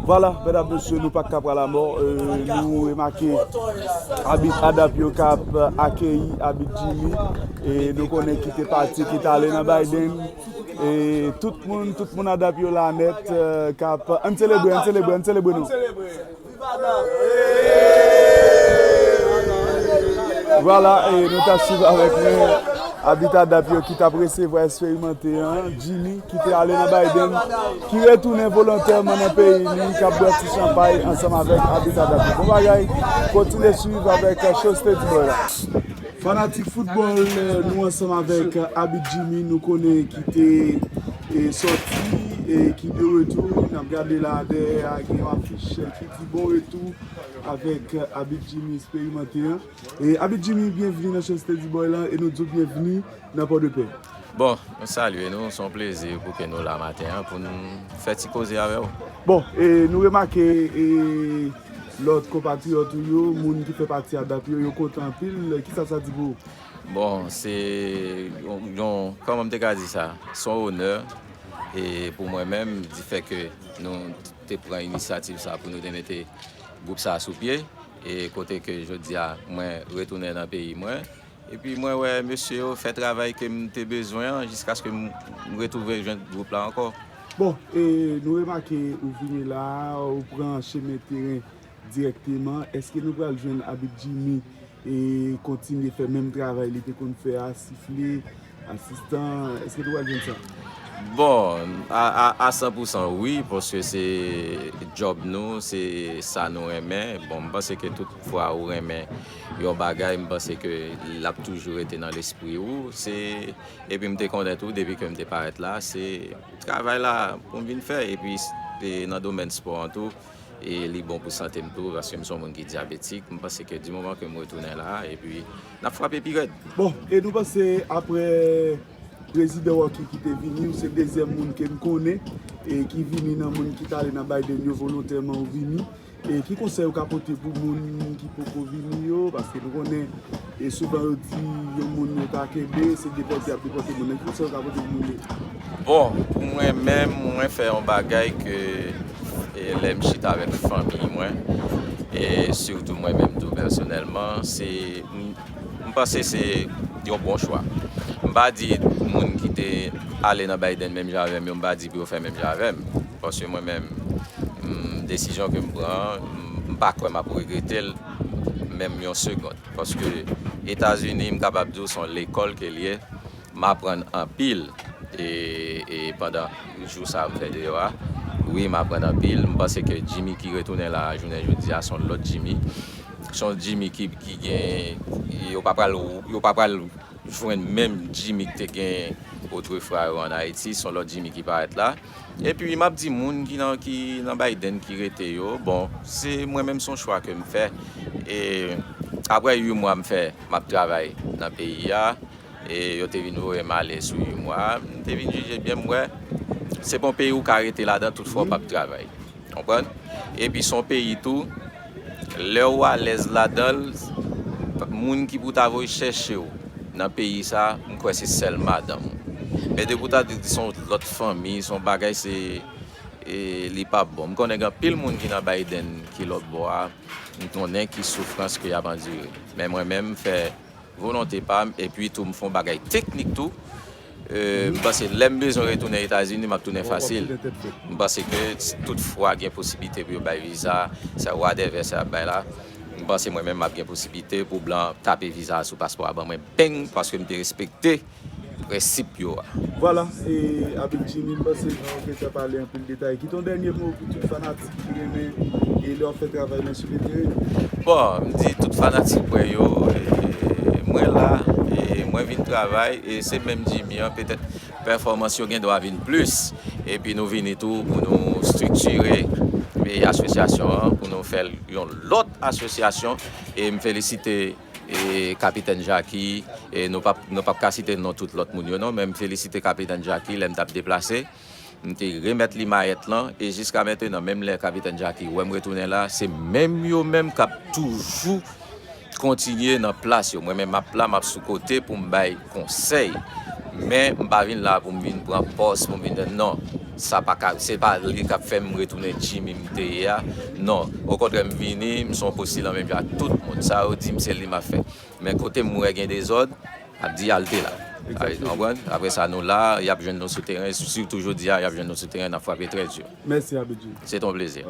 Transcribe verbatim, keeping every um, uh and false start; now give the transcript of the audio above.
Vwala, medam, mesye, nou pa t ka pral amò. E, nou remake abit Adap yo k ap akeyi abit Jimmy. E nou konnen ki te pati, ki t ale nan Biden. E tout moun, tout moun Adap yo la nèt, e, k ap, ann selebre, ann selebre, ann selebre nou. Vwala, e nou t ap swiv avèk mwen abit Adap yo ki t ap resevwa eksperimante an, Jimmy, ki te ale nan Biden, ki retounen volontèman nan peyi li, k ap bwè ti chanpay ansanm avèk abit Adap yo. Bon bagay, kontinye swiv avèk Show Steady Boy la. Fanatik foutbòl, e, nou ansanm avèk abit Jimmy, nou konnen ki te, e, sòti, e ki de retou. N ap gade la dèyè a, gen yon afich ki di bon retou avèk abit Jimmy eksperimante an. E, abit Jimmy, byenvni nan Show Steady Boy la, e nou di w byenvni nan Pòdepè. Bon, nou salye nou, se yon plezi pou ke nou la maten an, pou nou fè ti koze avè w. Bon, e nou remake, e lòt konpatriyòt ou yo, moun ki fè pati Adap yo, yo kontan anpil. Kisa sa di pou ou? Bon, se yon, yon, kòman m te ka di sa? Se yon onè, e pou mwen menm, di fè ke nou te pran inisyativ sa pou nou te mete gwoup sa sou pye, e kote ke jodi a, mwen retounen nan peyi mwen, epi mwen wè mesye yo fè travay ke m te bezwen an, jiskaske m, m retwouve jwenn gwoup la ankò. Bon, e nou remake ou vini la, ou pran chemen teren dirèkteman. Èske nou pral jwenn abit Jimmy e kontinye fè menm travay li te konn fè a, sifle, asistan, èske nou pral jwenn sa? Bon, a, a, a san pou san wi, paske se djòb nou, se sa nou renmen. Bon, m panse ke tout fwa ou renmen yon bagay, m panse ke l ap toujou rete nan lespri ou. Se, epi m te konnen tou, depi ke m te parèt la, se travay la pou m vin fè. Epi, e nan domèn spò an tou, e li bon pou sante m tou, paske m se yon moun ki dyabetik. M panse ke di moman ke m retounen la, epi n ap frape pi rèd. Bon, e nou panse apre prezidan Rocky ki te vini, ou se dezyèm moun ke m konnen, e ki vini nan moun ki t ale nan Biden yo volontèman ou vini. E ki konsèy ou ka pote pou moun ki poko vini yo? Paske nou konnen, e souvan yo di yon moun yo ta kenbe, se depòte y ap depòte moun nan. Ki konsèy ou ka pote pou moun yo? Bon, pou mwen menm, mwen fè yon bagay ke, e, lè m chita avèk fanmi mwen, e sitou mwen menm tou pèsonèlman, se, m, m panse se yon bon chwa. M pa di moun ki te ale nan Biden menm jan avè m yo, m pa di pou yo fè menm jan avè m. Paske mwen menm, m, desizyon ke m pran an, m, m pa kwè m ap regrete l menm yon segonn. Paske Etazini, m kapab di w, se yon lekòl ke l ye. M aprann anpil, e, e pandan jou sa a m fè deyò a. Wi, m aprann anpil. M panse ke Jimmy ki retounen la a jounen jodi a, se yon lòt Jimmy. Se yon Jimmy ki, ki gen, yo pa pral, yo pa pral jwenn menm Jimmy ki te gen otrefwa yo ann Ayiti, se yon lòt Jimmy ki parèt la. Epi, m ap di moun ki nan, ki nan Biden ki rete yo, bon, se mwen menm, se yon chwa ke m fè. E apre uit mwa m fè, m ap travay nan peyi a, e yo te vin voye m ale sou uit mwa, m te vin jije byen, m wè, se pa yon peyi ou ka rete ladan tout fwa w p ap travay. Konprann? Epi se yon peyi tou, lè w alèz ladan l, moun ki pou ta voye chèche w nan peyi sa, m kwè se sèl madanm ou. Men depi w ta di se yon lòt fanmi, se yon bagay, se, e, li p ap bon. M konnen gen anpil moun ki nan Biden, ki lòt bò a, m konnen ki soufrans ke y ap andire. Men mwen menm, m fè volonte pa m, epi tou m fè yon bagay teknik tou. E, m panse lè m bezwen retounen Etazini, m ap tounen fasil. M panse ke si tout fwa gen posiblite pou yo bay viza, sa whatever sa y ap bay la, m panse mwen menm m ap gen posiblite pou blan tape viza sou paspò a ban mwen, beng, paske m te respekte prensip yo a. Vwala, e, Abib Jimmy, m panse nou gentan pale anpil detay. Kite yon dènye mo pou tout fanatik ki renmen e lè w ap fè travay nan sou le teren. Bon, m di tout fanatik mwen yo, e, mwen la, e mwen vin travay, e se menm Jimmy an, petèt pèfòmans yo gen dwa vin plis, epi nou vini tou pou nou estriktire, e, asosyasyon an, pou nou fè l yon lòt asosyasyon, e m felisite, e, Kapitèn Jacky, e nou p ap, nou p ap ka site non tout lòt moun yo non, men m felisite Kapitèn Jacky lè m t ap deplase. M te remèt li mayèt lan, e jiska mentenan, menm lè Kapitèn Jacky wè m retounen la, se menm yo menm k ap toujou kontinye nan plas yo. Mwen menm, m ap la, m ap sou kote pou m bay konsèy. Men, m pa vin la pou m vin pran pòz, pou m vin, non. Sa pa ka, se pa li k ap fè m retounen Jimmy m te ye a. Non, okontrè, m vini, m se yon postilan menm jan ak tout moun. Sa yo di m, se li m ap fè. Men kote m wè gen dezòd, ap di al te la. Ou konprann? Apre sa, nou la, y ap jwenn nou sou teren, sitou jodi a, y ap jwenn nou sou teren, n ap frape trè di. Mèsi, Abidji. Se te yon plezi.